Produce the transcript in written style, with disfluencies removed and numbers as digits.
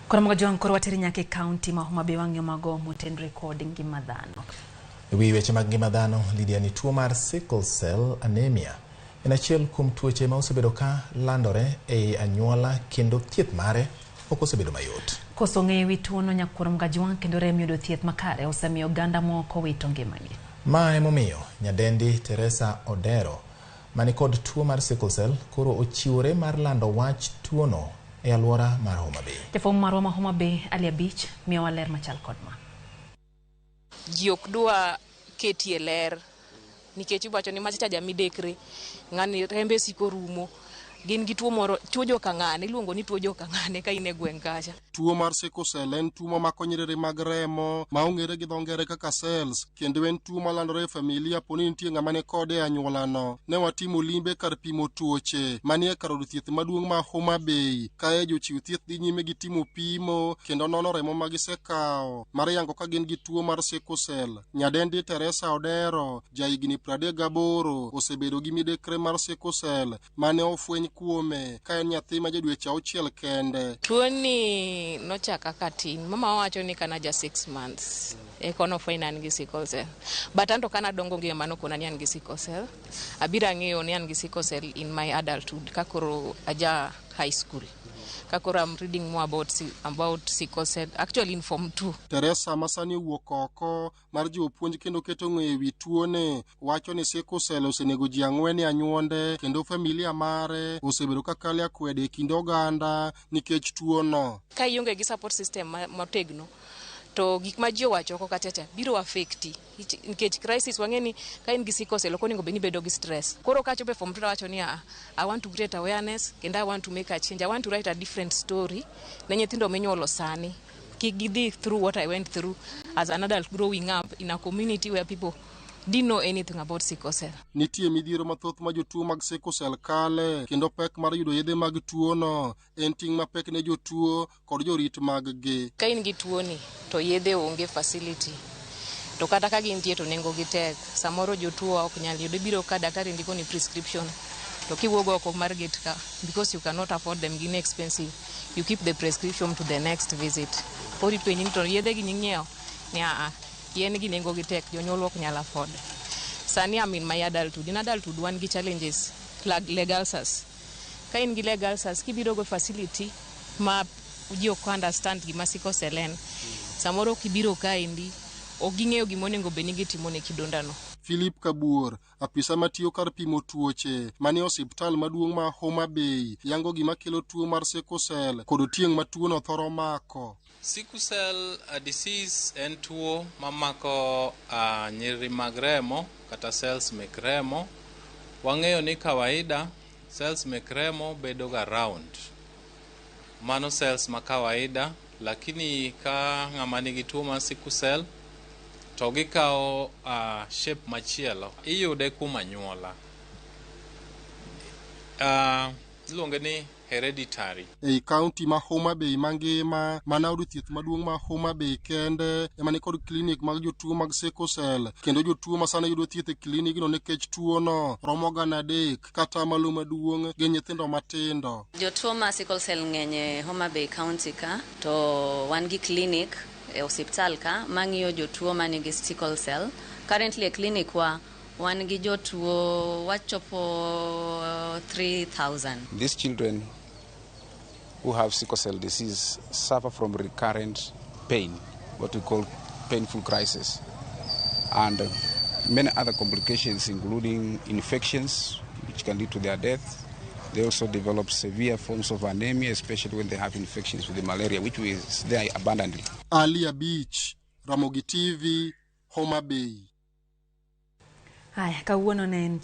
Koro mogo jong koro wateri nyaka e kaunti ma Homa Bay wang'iyo mago motenore kod ngima dhano. E wi weche mag ngima dhano, Lydia, ni tuo mar sickle cell anemia en achiel kuom tuoche ma osebedo ka landore ei anyuola kendo thieth mare ok osebedo mayot. Koso ng'eyo wi tuono nyakwar Mgajwang' kendo rem yudo thieth makare osemiyo oganda moko wito ngimagi. Ma emomiyo nyadendi Teresa Odero mani kod tuo mar sickle cell koro ochiwore mar lando wach tuono e alwora mar Homa Bay. Jafwambo marwa ma Homa Bay Ali Abich miyowa ler machal kod ma. Ji ok dwa ketie ler nikech iwacho ni macha cha jamidekre, ng'ani rembe siko rumo, gin gi tuo moro, tuo joka ng'ane, iluongo ni tuo joka ng'ane ka in e gweng' kacha. Tuo mar sickle cell en tuo mamako nyiriri mag remo ma ong'ere gi dho ngere kaka cells, kendo en tuo malandore e familia poni nitie ng'ama ni kode e anyuolano. Ne watimo limbe kar pimo tuoche manie kar od thieth maduong' ma Homa Bay, kae jochiw thieth dhi nyime gi timo pimo kendo nono remo ma gisekawo mar yango ka gin gi tuo mar sickle cell. Nyadendi Teresa Odero, jahigni 38, osebedo gi midekre mar sickle cell mane ofweny kuome ka en nyathi ma ja dweche 6 kende. Tuoni nochaka katin, mama wacho ni kana ja 6 months eka nofweny ni an gi sickle cell. But anto kana dongo gi mano kona ni an gi sickle cell. Abiro ang'eyo ni an gi sickle cell in my adulthood ka koro aja high school. Ka koro I'm reading more about sickle cell, actually in form 2. Teresa ma sani owuok oko mar jiwo puonj kendo keto ng'eyo ewi tuone wacho ni sickle cell osenego ji 4 e anyuonde kendo familia mare osebedo ka kalo e akwede e kind oganda nikech tuono. Ka ionge gi support system motegno to gik ma ji owacho oko kacha cha biro affecti nikech crisis wang'e ni ka in gi sickle cell ok onego bed ni ibedo gi stress. Koro kachopo e form 2 tawacho ni I want to create awareness kendo I want to make a change. I want to write a different story ne nyithindo minyuolo sani. Kik gidhi through what I went through as an adult growing up in a community where people didn't know anything about sickle cell. Nitie midhiero mathoth ma jotuo mag sickle cell kale kendo pek mar yudo yedhe mag tuono en ting' mapek ne jotuo kod jorit mag gi. Ka in gi tuoni to yedhe onge facility, to kata ka gintie to nengo gi tek, samoro jotuo ok nyal yudo. Ibiro ka daktari ndiko ni prescription to kiwuok oko mar gate ka, because you cannot afford them, gin expensive, you keep the prescription to the next visit. Koro ipenji ni to yedhe gi nying'iewo ni aa yien gi nengo gi tek, jonyuol ok nyal afford. Sani I'm in my adulthood. In adulthood wan gi challenges like leg ulcers. Ka in gi leg ulcers kibiro go facility ma ji ok understand gima sickle cell en, samoro kibiro kaendi ok ging'eyo gima onego bed ni gitimo ne kidondano. Philip Kabuor, apisa matiyo kar pimo tuoche manie osiptal maduong' ma Homa Bay, yango gima kelo tuo mar sickle cell kod otieng' ma tuono thoro mako. Sickle cell disease en tuo mamako nyiriri mag remo kata cells mek remo. Wang'eyo ni kawaida cells mek remo bedo ga round. Mano cells ma kawaida, lakini ka ng'ama nigi tuo mar sickle cell to gikawo shape machielo. Iyude kuom anyuola. Iluonge ni hereditary. Ei kaunti ma Homa Bay mangima, mana od thieth maduong' ma Homa Bay kende ema nikod klinik mag jotuo mag sickle cell, kendo jotuo ma sani yudo thieth e klinikno nikech tuono romo 300 kata malo maduong' gin nyithindo matindo. Jotuo ma sickle cell ng'eny e Homa Bay County ka, to wan gi clinic e osiptal ka mang'iyo jotuo manigi sickle cell. Currently e clinic wa wan gi jotuo wachopo 3000. These children who have sickle cell disease suffer from recurrent pain, what we call painful crisis, and many other complications, including infections, which can lead to their death. They also develop severe forms of anemia, especially when they have infections with the malaria, which is there abundantly. Ali Abich, Ramogi TV, Homa Bay. Haya, kawuono ne en